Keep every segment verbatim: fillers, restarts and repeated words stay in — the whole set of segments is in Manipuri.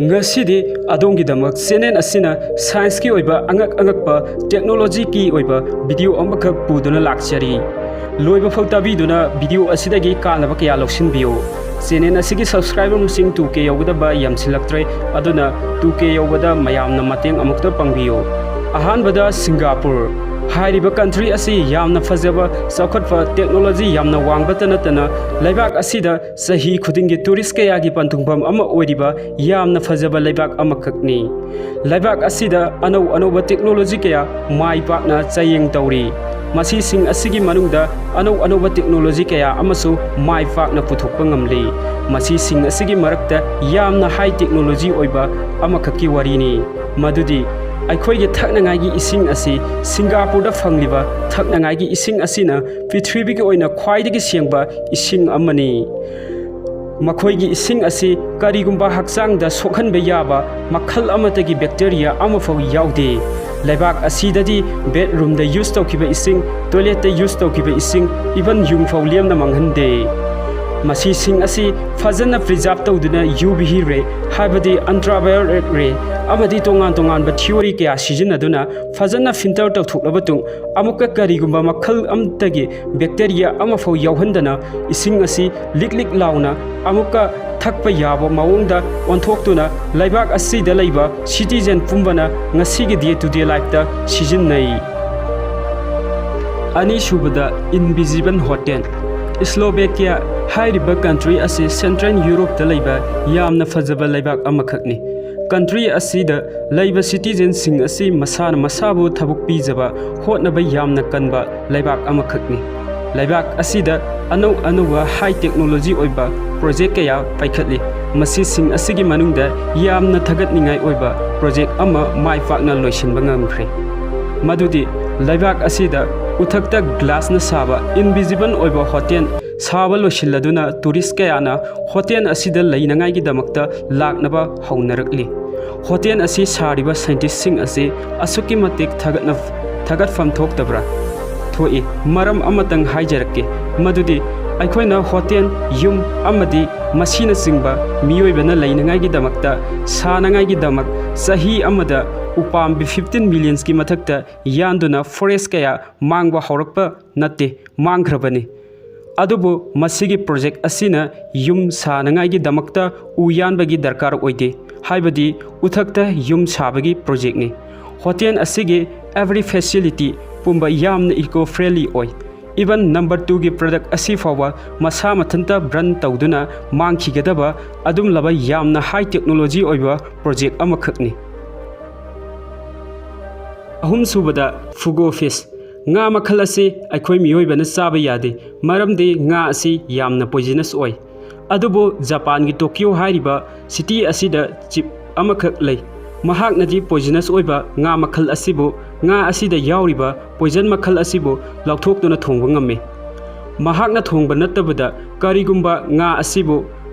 ꯉꯁꯤꯗꯤ ꯑꯗꯣꯝꯒꯤꯗꯃꯛ ꯆꯦꯅꯦꯜ ꯑꯁꯤꯅ ꯁꯥꯏꯟꯁꯀꯤ ꯑꯣꯏꯕ ꯑꯉꯛ ꯑꯉꯛꯄ, ꯇꯦꯛꯅꯣꯂꯣꯖꯤꯒꯤ ꯑꯣꯏꯕ ꯚꯤꯗꯤꯑꯣ ꯑꯃꯈꯛ ꯄꯨꯗꯨꯅ ꯂꯥꯛꯆꯔꯤ꯫ ꯂꯣꯏꯕ ꯐꯥꯎ ꯇꯥꯕꯤꯗꯨꯅ ꯚꯤꯗꯤꯑꯣ ꯑꯁꯤꯗꯒꯤ ꯀꯥꯟꯅꯕ ꯀꯌꯥ ꯂꯧꯁꯤꯟꯕꯤꯌꯨ꯫ ꯆꯦꯅꯦꯜ ꯑꯁꯤꯒꯤ subscriber ꯃꯁꯤꯡ two K ꯌꯧꯒꯗꯕ ꯌꯥꯝꯁꯤꯜꯂꯛꯇ꯭ꯔꯦ, ꯑꯗꯨꯅ two K ꯌꯧꯕꯗ ꯃꯌꯥꯝꯅ ꯃꯇꯦꯡ ꯑꯃꯨꯛꯇ ꯄꯥꯡꯕꯤꯌꯨ꯫ ꯑꯍꯥꯟꯕꯗ ꯁꯤꯡꯒꯥꯄꯨꯔ꯫ ꯍꯥꯏꯔꯤꯕ country ꯑꯁꯤ ꯌꯥꯝꯅ ꯐꯖꯕ, ꯆꯥꯎꯈꯠꯄ, ꯇꯦꯛꯅꯣꯂꯣꯖꯤ ꯌꯥꯝꯅ ꯋꯥꯡꯕꯇ ꯅꯠꯇꯅ ꯂꯩꯕꯥꯛ ꯑꯁꯤꯗ ꯆꯍꯤ ꯈꯨꯗꯤꯡꯒꯤ tourist ꯀꯌꯥꯒꯤ ꯄꯟꯊꯨꯡꯐꯝ ꯑꯃ ꯑꯣꯏꯔꯤꯕ ꯌꯥꯝꯅ ꯐꯖꯕ ꯂꯩꯕꯥꯛ ꯑꯃꯈꯛꯅꯤ꯫ ꯂꯩꯕꯥꯛ ꯑꯁꯤꯗ ꯑꯅꯧ ꯑꯅꯧꯕ ꯇꯦꯛꯅꯣꯂꯣꯖꯤ ꯀꯌꯥ ꯃꯥꯏ ꯄꯥꯛꯅ ꯆꯌꯦꯡ ꯇꯧꯔꯤ꯫ ꯃꯁꯤꯁꯤꯡ ꯑꯁꯤꯒꯤ ꯃꯅꯨꯡꯗ ꯑꯅꯧ ꯑꯅꯧꯕ ꯇꯦꯛꯅꯣꯂꯣꯖꯤ ꯀꯌꯥ ꯑꯃꯁꯨ ꯃꯥꯏ ꯄꯥꯛꯅ ꯄꯨꯊꯣꯛꯄ ꯉꯝꯂꯤ꯫ ꯃꯁꯤꯁꯤꯡ ꯑꯁꯤꯒꯤ ꯃꯔꯛꯇ ꯌꯥꯝꯅ high technology ꯑꯣꯏꯕ ꯑꯃꯈꯛꯀꯤ ꯋꯥꯔꯤꯅꯤ, ꯃꯗꯨꯗꯤ ꯑꯩꯈꯣꯏꯒꯤ ꯊꯛꯅꯉꯥꯏꯒꯤ ꯏꯁꯤꯡ ꯑꯁꯤ ꯁꯤꯡꯒꯥꯄꯨꯔꯗ ꯐꯪꯂꯤꯕ ꯊꯛꯅꯉꯥꯏꯒꯤ ꯏꯁꯤꯡ ꯑꯁꯤꯅ ꯄ꯭ꯔꯤꯊꯤꯕꯤꯒꯤ ꯑꯣꯏꯅ ꯈ꯭ꯋꯥꯏꯗꯒꯤ ꯁꯦꯡꯕ ꯏꯁꯤꯡ ꯑꯃꯅꯤ꯫ ꯃꯈꯣꯏꯒꯤ ꯏꯁꯤꯡ ꯑꯁꯤ ꯀꯔꯤꯒꯨꯝꯕ ꯍꯛꯆꯥꯡꯗ ꯁꯣꯛꯍꯟꯕ ꯌꯥꯕ ꯃꯈꯜ ꯑꯃꯠꯇꯒꯤ bacteria ꯑꯃꯐꯥꯎ ꯌꯥꯎꯗꯦ꯫ ꯂꯩꯕꯥꯛ ꯑꯁꯤꯗꯗꯤ bedroomꯗ use ꯇꯧꯈꯤꯕ ꯏꯁꯤꯡ, toiletꯇ use ꯇꯧꯈꯤꯕ ꯏꯁꯤꯡ, even ꯌꯨꯝꯐꯥꯎ ꯂꯦꯝꯅ ꯃꯥꯡꯍꯟꯗꯦ꯫ ꯃꯁꯤꯁꯤꯡ ꯑꯁꯤ ꯐꯖꯅ preserve ꯇꯧꯗꯨꯅ UV ray, ꯍꯥꯏꯕꯗꯤ ultraviolet ray, ꯑꯃꯗꯤ ꯇꯣꯉꯥꯟ ꯇꯣꯉꯥꯟꯕ theory ꯀꯌꯥ ꯁꯤꯖꯤꯟꯅꯗꯨꯅ ꯐꯖꯅ filter ꯇꯧꯊꯣꯛꯂꯕ ꯃꯇꯨꯡ, ꯑꯃꯨꯛꯀ ꯀꯔꯤꯒꯨꯝꯕ ꯃꯈꯜ ꯑꯃꯠꯇꯒꯤ bacteria ꯑꯃꯐꯥꯎ ꯌꯥꯎꯍꯟꯗꯅ ꯏꯁꯤꯡ ꯑꯁꯤ ꯂꯤꯛ ꯂꯤꯛ ꯂꯥꯎꯅ ꯑꯃꯨꯛꯀ ꯊꯛꯄ ꯌꯥꯕ ꯃꯑꯣꯡꯗ ꯑꯣꯟꯊꯣꯛꯇꯨꯅ ꯂꯩꯕꯥꯛ ꯑꯁꯤꯗ ꯂꯩꯕ citizen ꯄꯨꯝꯕꯅ ꯉꯁꯤꯒꯤ day to day lifeꯇ ꯁꯤꯖꯤꯟꯅꯩ꯫ ꯑꯅꯤꯁꯨꯕꯗ, Invisible Hotel꯫ Slovakia ꯍꯥꯏꯔꯤꯕ country ꯑꯁꯤ Central Europeꯇ ꯂꯩꯕ ꯌꯥꯝꯅ ꯐꯖꯕ ꯂꯩꯕꯥꯛ ꯑꯃꯈꯛꯅꯤ꯫ Country ꯑꯁꯤꯗ ꯂꯩꯕ citizenꯁꯤꯡ ꯑꯁꯤ ꯃꯁꯥꯅ ꯃꯁꯥꯕꯨ ꯊꯕꯛ ꯄꯤꯖꯕ, ꯍꯣꯠꯅꯕ ꯌꯥꯝꯅ ꯀꯟꯕ ꯂꯩꯕꯥꯛ ꯑꯃꯈꯛꯅꯤ꯫ ꯂꯩꯕꯥꯛ ꯑꯁꯤꯗ ꯑꯅꯧ ꯑꯅꯧꯕ high technology ꯑꯣꯏꯕ project ꯀꯌꯥ ꯄꯥꯏꯈꯠꯂꯤ꯫ ꯃꯁꯤꯁꯤꯡ ꯑꯁꯤꯒꯤ ꯃꯅꯨꯡꯗ ꯌꯥꯝꯅ ꯊꯥꯒꯠꯅꯤꯡꯉꯥꯏ ꯑꯣꯏꯕ project ꯑꯃ ꯃꯥꯏ ꯄꯥꯛꯅ ꯂꯣꯏꯁꯤꯟꯕ ꯉꯝꯈ꯭ꯔꯦ, ꯃꯗꯨꯗꯤ ꯂꯩꯕꯥꯛ ꯑꯁꯤꯗ ꯎꯊꯛꯇ glassꯅ ꯁꯥꯕ invisible ꯑꯣꯏꯕ hotel ꯁꯥꯕ ꯂꯣꯏꯁꯤꯜꯂꯗꯨꯅ tourist ꯀꯌꯥꯅ hotel ꯑꯁꯤꯗ ꯂꯩꯅꯉꯥꯏꯒꯤꯗꯃꯛꯇ ꯂꯥꯛꯅꯕ ꯍꯧꯅꯔꯛꯂꯤ꯫ Hotel ꯑꯁꯤ ꯁꯥꯔꯤꯕ scientistꯁꯤꯡ ꯑꯁꯤ ꯑꯁꯨꯛꯀꯤ ꯃꯇꯤꯛ ꯊꯥꯒꯠꯅ-, ꯊꯥꯒꯠꯐꯝ ꯊꯣꯛꯇꯕ꯭ꯔꯥ? ꯊꯣꯛꯏ꯫ ꯃꯔꯝ ꯑꯃꯇꯪ ꯍꯥꯏꯖꯔꯛꯀꯦ, ꯃꯗꯨꯗꯤ ꯑꯩꯈꯣꯏꯅ ꯍꯣꯇꯦꯜ, ꯌꯨꯝ ꯑꯃꯗꯤ ꯃꯁꯤꯅꯆꯤꯡꯕ ꯃꯤꯑꯣꯏꯕꯅ ꯂꯩꯅꯉꯥꯏꯒꯤꯗꯃꯛꯇ, ꯁꯥꯅꯉꯥꯏꯒꯤꯗꯃꯛ ꯆꯍꯤ ꯑꯃꯗ ꯎꯄꯥꯝꯕꯤ fifteen millionsꯀꯤ ꯃꯊꯛꯇ ꯌꯥꯟꯗꯨꯅ forest ꯀꯌꯥ ꯃꯥꯡꯕ ꯍꯧꯔꯛꯄ ꯅꯠꯇꯦ, ꯃꯥꯡꯈ꯭ꯔꯕꯅꯤ꯫ ꯑꯗꯨꯕꯨ ꯃꯁꯤꯒꯤ project ꯑꯁꯤꯅ ꯌꯨꯝ ꯁꯥꯅꯉꯥꯏꯒꯤꯗꯃꯛꯇ ꯎ ꯌꯥꯟꯕꯒꯤ ꯗꯔꯀꯥꯔ ꯑꯣꯏꯗꯦ, ꯍꯥꯏꯕꯗꯤ ꯎꯊꯛꯇ ꯌꯨꯝ ꯁꯥꯕꯒꯤ projectꯅꯤ꯫ ꯍꯣꯇꯦꯜ ꯑꯁꯤꯒꯤ every facility ꯄꯨꯝꯕ ꯌꯥꯝꯅ eco friendly ꯑꯣꯏ꯫ Even number twoꯒꯤ product ꯑꯁꯤ ꯐꯥꯎꯕ ꯃꯁꯥ ꯃꯊꯟꯇ burn ꯇꯧꯗꯨꯅ ꯃꯥꯡꯈꯤꯒꯗꯕ ꯑꯗꯨꯝꯂꯕ ꯌꯥꯝꯅ high technology ꯑꯣꯏꯕ project ꯑꯃꯈꯛꯅꯤ꯫ ꯑꯍꯨꯝꯁꯨꯕꯗ, fugu fish꯫ ꯉꯥ ꯃꯈꯜ ꯑꯁꯤ ꯑꯩꯈꯣꯏ ꯃꯤꯑꯣꯏꯕꯅ ꯆꯥꯕ ꯌꯥꯗꯦ, ꯃꯔꯝꯗꯤ ꯉꯥ ꯑꯁꯤ ꯌꯥꯝꯅ poisonous ꯑꯣꯏ꯫ ꯑꯗꯨꯕꯨ ꯖꯄꯥꯟꯒꯤ ꯇꯣꯀꯤꯌꯣ ꯍꯥꯏꯔꯤꯕ city ꯑꯁꯤꯗ chef ꯑꯃꯈꯛ ꯂꯩ꯫ ꯃꯍꯥꯛꯅꯗꯤ poisonous ꯑꯣꯏꯕ ꯉꯥ ꯃꯈꯜ ꯑꯁꯤꯕꯨ, ꯉꯥ ꯑꯁꯤꯗ ꯌꯥꯎꯔꯤꯕ poison ꯃꯈꯜ ꯑꯁꯤꯕꯨ ꯂꯧꯊꯣꯛꯇꯨꯅ ꯊꯣꯡꯕ ꯉꯝꯃꯤ꯫ ꯃꯍꯥꯛꯅ ꯊꯣꯡꯕ ꯅꯠꯇꯕꯗ ꯀꯔꯤꯒꯨꯝꯕ ꯉꯥ ꯑꯁꯤꯕꯨ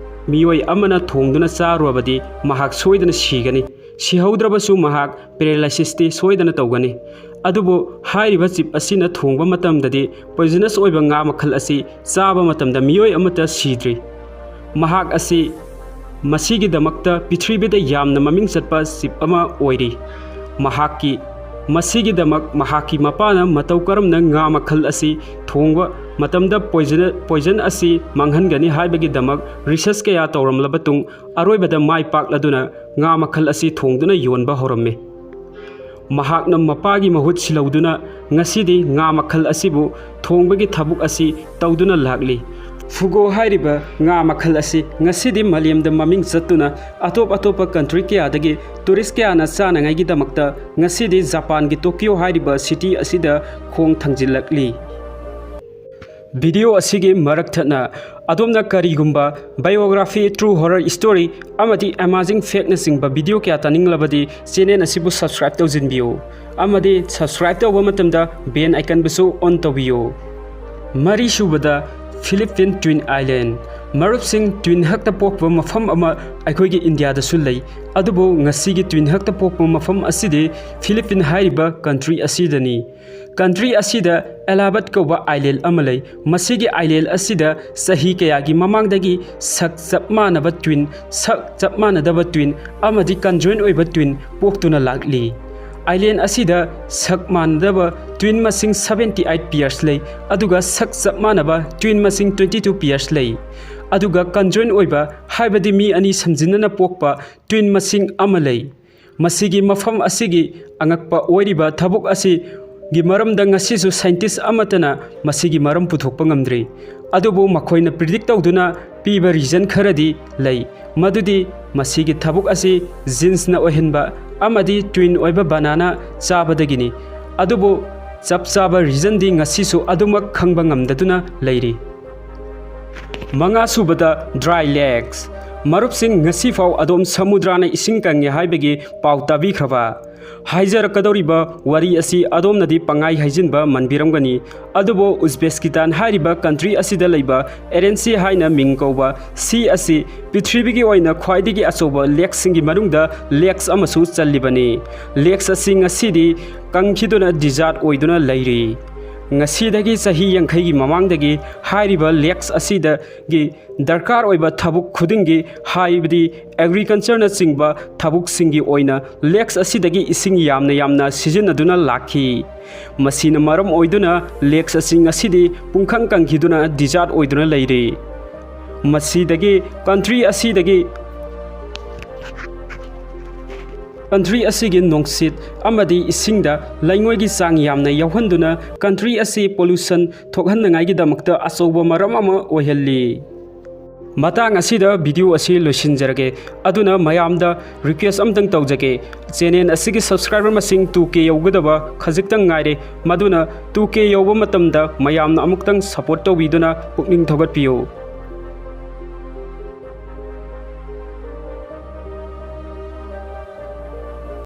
ꯃꯤꯑꯣꯏ ꯑꯃꯅ ꯊꯣꯡꯗꯨꯅ ꯆꯥꯔꯨꯔꯕꯗꯤ ꯃꯍꯥꯛ ꯁꯣꯏꯗꯅ ꯁꯤꯒꯅꯤ꯫ ꯁꯤꯍꯧꯗ꯭ꯔꯕꯁꯨ ꯃꯍꯥꯛ paralysisꯇꯤ ꯁꯣꯏꯗꯅ ꯇꯧꯒꯅꯤ꯫ ꯑꯗꯨꯕꯨ ꯍꯥꯏꯔꯤꯕ chef ꯑꯁꯤꯅ ꯊꯣꯡꯕ ꯃꯇꯝꯗꯗꯤ poisonous ꯑꯣꯏꯕ ꯉꯥ ꯃꯈꯜ ꯑꯁꯤ ꯆꯥꯕ ꯃꯇꯝꯗ ꯃꯤꯑꯣꯏ ꯑꯃꯠꯇ ꯁꯤꯗ꯭ꯔꯤ꯫ ꯃꯍꯥꯛ ꯑꯁꯤ ꯃꯁꯤꯒꯤꯗꯃꯛꯇ ꯄ꯭ꯔꯤꯊꯤꯕꯤꯗ ꯌꯥꯝꯅ ꯃꯃꯤꯡ ꯆꯠꯄ chef ꯑꯃ ꯑꯣꯏꯔꯤ꯫ ꯃꯍꯥꯛꯀꯤ, ꯃꯁꯤꯒꯤꯗꯃꯛ ꯃꯍꯥꯛꯀꯤ ꯃꯄꯥꯅ ꯃꯇꯧ ꯀꯔꯝꯅ ꯉꯥ ꯃꯈꯜ ꯑꯁꯤ ꯊꯣꯡꯕ ꯃꯇꯝꯗ poison, poison ꯑꯁꯤ ꯃꯥꯡꯍꯟꯒꯅꯤ ꯍꯥꯏꯕꯒꯤꯗꯃꯛ research ꯀꯌꯥ ꯇꯧꯔꯝꯂꯕ ꯇꯨꯡ ꯑꯔꯣꯏꯕꯗ ꯃꯥꯏ ꯄꯥꯛꯂꯗꯨꯅ ꯉꯥ ꯃꯈꯜ ꯑꯁꯤ ꯊꯣꯡꯗꯨꯅ ꯌꯣꯟꯕ ꯍꯧꯔꯝꯃꯤ꯫ ꯃꯍꯥꯛꯅ ꯃꯄꯥꯒꯤ ꯃꯍꯨꯠ ꯁꯤꯜꯍꯧꯗꯨꯅ ꯉꯁꯤꯗꯤ ꯉꯥ ꯃꯈꯜ ꯑꯁꯤꯕꯨ ꯊꯣꯡꯕꯒꯤ ꯊꯕꯛ ꯑꯁꯤ ꯇꯧꯗꯨꯅ ꯂꯥꯛꯂꯤ꯫ Fugu ꯍꯥꯏꯔꯤꯕ ꯉꯥ ꯃꯈꯜ ꯑꯁꯤ ꯉꯁꯤꯗꯤ ꯃꯥꯂꯦꯝꯗ ꯃꯃꯤꯡ ꯆꯠꯇꯨꯅ ꯑꯇꯣꯞ ꯑꯇꯣꯞꯄ country ꯀꯌꯥꯗꯒꯤ tourist ꯀꯌꯥꯅ ꯆꯥꯅꯉꯥꯏꯒꯤꯗꯃꯛꯇ ꯉꯁꯤꯗꯤ ꯖꯄꯥꯟꯒꯤ ꯇꯣꯀꯤꯌꯣ ꯍꯥꯏꯔꯤꯕ city ꯑꯁꯤꯗ ꯈꯣꯡ ꯊꯥꯡꯖꯤꯜꯂꯛꯂꯤ꯫ Video ꯑꯁꯤꯒꯤ ꯃꯔꯛ ꯊꯠꯅ ꯑꯗꯣꯝꯅ ꯀꯔꯤꯒꯨꯝꯕ biography, true horror story ꯑꯃꯗꯤ amazing factꯅꯆꯤꯡꯕ video ꯀꯌꯥ ꯇꯥꯅꯤꯡꯂꯕꯗꯤ channel ꯑꯁꯤꯕꯨ subscribe ꯇꯧꯁꯤꯟꯕꯤꯌꯨ ꯑꯃꯗꯤ subscribe ꯇꯧꯕ ꯃꯇꯝꯗ bell iconꯕꯨꯁꯨ on ꯇꯧꯕꯤꯌꯨ꯫ ꯃꯔꯤꯁꯨꯕꯗ, Philippine Twin Island꯫ ꯃꯔꯨꯞꯁꯤꯡ, twin ꯈꯛꯇ ꯄꯣꯛꯄ ꯃꯐꯝ ꯑꯃ ꯑꯩꯈꯣꯏꯒꯤ ꯏꯟꯗꯤꯌꯥꯗꯁꯨ ꯂꯩ꯫ ꯑꯗꯨꯕꯨ ꯉꯁꯤꯒꯤ twin ꯈꯛꯇ ꯄꯣꯛꯄ ꯃꯐꯝ ꯑꯁꯤꯗꯤ ꯐꯤꯂꯤꯄꯤꯟ ꯍꯥꯏꯔꯤꯕ country ꯑꯁꯤꯗꯅꯤ꯫ Country ꯑꯁꯤꯗ ꯑꯦꯂꯥꯕꯠ ꯀꯧꯕ island ꯑꯃ ꯂꯩ꯫ ꯃꯁꯤꯒꯤ island ꯑꯁꯤꯗ ꯆꯍꯤ ꯀꯌꯥꯒꯤ ꯃꯃꯥꯡꯗꯒꯤ ꯁꯛ ꯆꯞ ꯃꯥꯟꯅꯕ twin, ꯁꯛ ꯆꯞ ꯃꯥꯟꯅꯗꯕ twin ꯑꯃꯗꯤ conjoin ꯑꯣꯏꯕ twin ꯄꯣꯛꯇꯨꯅ ꯂꯥꯛꯂꯤ꯫ Island ꯑꯁꯤꯗ ꯁꯛ ꯃꯥꯟꯅꯗꯕ twin ꯃꯁꯤꯡ seventy eight pairs ꯂꯩ, ꯑꯗꯨꯒ ꯁꯛ ꯆꯞ ꯃꯥꯟꯅꯕ twin ꯃꯁꯤꯡ twenty two pairs ꯂꯩ꯫ ꯑꯗꯨꯒ conjoin ꯑꯣꯏꯕ, ꯍꯥꯏꯕꯗꯤ ꯃꯤ ꯑꯅꯤ ꯁꯝꯖꯤꯟꯅꯅ ꯄꯣꯛꯄ twin ꯃꯁꯤꯡ ꯑꯃ ꯂꯩ꯫ ꯃꯁꯤꯒꯤ ꯃꯐꯝ ꯑꯁꯤꯒꯤ ꯑꯉꯛꯄ ꯑꯣꯏꯔꯤꯕ ꯊꯕꯛ ꯑꯁꯤꯒꯤ ꯃꯔꯝꯗ ꯉꯁꯤꯁꯨ scientist ꯑꯃꯠꯇꯅ ꯃꯁꯤꯒꯤ ꯃꯔꯝ ꯄꯨꯊꯣꯛꯄ ꯉꯝꯗ꯭ꯔꯤ꯫ ꯑꯗꯨꯕꯨ ꯃꯈꯣꯏꯅ predict ꯇꯧꯗꯨꯅ ꯄꯤꯕ reason ꯈꯔꯗꯤ ꯂꯩ, ꯃꯗꯨꯗꯤ ꯃꯁꯤꯒꯤ ꯊꯕꯛ ꯑꯁꯤ genes ꯅ ꯑꯣꯏꯍꯟꯕ ꯑꯃꯗꯤ twin ꯑꯣꯏꯕ banana ꯆꯥꯕꯗꯒꯤꯅꯤ꯫ ꯑꯗꯨꯕꯨ ꯆꯞ ꯆꯥꯕ reason ꯗꯤ ꯉꯁꯤꯁꯨ ꯑꯗꯨꯃꯛ ꯈꯪꯕ ꯉꯝꯗꯗꯨꯅ ꯂꯩꯔꯤ꯫ ꯃꯉꯥꯁꯨꯕꯗ, dry lakes꯫ ꯃꯔꯨꯞꯁꯤꯡ, ꯉꯁꯤꯐꯥꯎ ꯑꯗꯣꯝ ꯁꯃꯨꯗ꯭ꯔꯅ ꯏꯁꯤꯡ ꯀꯪꯉꯦ ꯍꯥꯏꯕꯒꯤ ꯄꯥꯎ ꯇꯥꯕꯤꯈ꯭ꯔꯕ? ꯍꯥꯏꯖꯔꯛꯀꯗꯧꯔꯤꯕ ꯋꯥꯔꯤ ꯑꯁꯤ ꯑꯗꯣꯝꯅꯗꯤ ꯄꯪꯍꯥꯏ ꯍꯥꯏꯖꯤꯟꯕ ꯃꯟꯕꯤꯔꯝꯒꯅꯤ, ꯑꯗꯨꯕꯨ ꯎꯖꯕꯦꯀꯤꯁꯇꯥꯟ ꯍꯥꯏꯔꯤꯕ country ꯑꯁꯤꯗ ꯂꯩꯕ ꯑꯦꯔꯦꯟꯁꯤ ꯍꯥꯏꯅ ꯃꯤꯡ ꯀꯧꯕ sea ꯑꯁꯤ ꯄ꯭ꯔꯤꯊꯤꯕꯤꯒꯤ ꯑꯣꯏꯅ ꯈ꯭ꯋꯥꯏꯗꯒꯤ ꯑꯆꯧꯕ lake ꯁꯤꯡꯒꯤ ꯃꯅꯨꯡꯗ lakes ꯑꯃꯁꯨ ꯆꯜꯂꯤꯕꯅꯤ꯫ Lakes ꯑꯁꯤ ꯉꯁꯤꯗꯤ ꯀꯪꯈꯤꯗꯨꯅ desert ꯑꯣꯏꯗꯨꯅ ꯂꯩꯔꯤ꯫ ꯉꯁꯤꯗꯒꯤ ꯆꯍꯤ ꯌꯥꯡꯈꯩꯒꯤ ꯃꯃꯥꯡꯗꯒꯤ ꯍꯥꯏꯔꯤꯕ lakes ꯑꯁꯤꯗꯒꯤ ꯗꯔꯀꯥꯔ ꯑꯣꯏꯕ ꯊꯕꯛ ꯈꯨꯗꯤꯡꯒꯤ, ꯍꯥꯏꯕꯗꯤ agriculture ꯅꯆꯤꯡꯕ ꯊꯕꯛꯁꯤꯡꯒꯤ ꯑꯣꯏꯅ lakes ꯑꯁꯤꯗꯒꯤ ꯏꯁꯤꯡ ꯌꯥꯝꯅ ꯌꯥꯝꯅ ꯁꯤꯖꯤꯟꯅꯗꯨꯅ ꯂꯥꯛꯈꯤ꯫ ꯃꯁꯤꯅ ꯃꯔꯝ ꯑꯣꯏꯗꯨꯅ lakes ꯑꯁꯤ ꯉꯁꯤꯗꯤ ꯄꯨꯡꯀꯪ ꯀꯪꯈꯤꯗꯨꯅ desert ꯑꯣꯏꯗꯨꯅ ꯂꯩꯔꯤ꯫ ꯃꯁꯤꯗꯒꯤ country ꯑꯁꯤꯗꯒꯤ country ꯑꯁꯤꯒꯤ ꯅꯨꯡꯁꯤꯠ ꯑꯃꯗꯤ ꯏꯁꯤꯡꯗ ꯂꯩꯉꯣꯏꯒꯤ ꯆꯥꯡ ꯌꯥꯝꯅ ꯌꯥꯎꯍꯟꯗꯨꯅ country ꯑꯁꯤ pollution ꯊꯣꯛꯍꯟꯅꯉꯥꯏꯒꯤꯗꯃꯛꯇ ꯑꯆꯧꯕ ꯃꯔꯝ ꯑꯃ ꯑꯣꯏꯍꯜꯂꯤ꯫ ꯃꯇꯥꯡ ꯑꯁꯤꯗ video ꯑꯁꯤ ꯂꯣꯏꯁꯤꯟꯖꯔꯒꯦ꯫ ꯑꯗꯨꯅ ꯃꯌꯥꯝꯗ request ꯑꯃꯇꯪ ꯇꯧꯖꯒꯦ, channel ꯑꯁꯤꯒꯤ subscriber ꯃꯁꯤꯡ two K ꯌꯧꯒꯗꯕ ꯈꯖꯤꯛꯇꯪ ꯉꯥꯏꯔꯦ꯫ ꯃꯗꯨꯅ two K ꯌꯧꯕ ꯃꯇꯝꯗ ꯃꯌꯥꯝꯅ ꯑꯃꯨꯛꯇꯪ support ꯇꯧꯕꯤꯗꯨꯅ ꯄꯨꯛꯅꯤꯡ ꯊꯧꯒꯠꯄꯤꯌꯨ꯫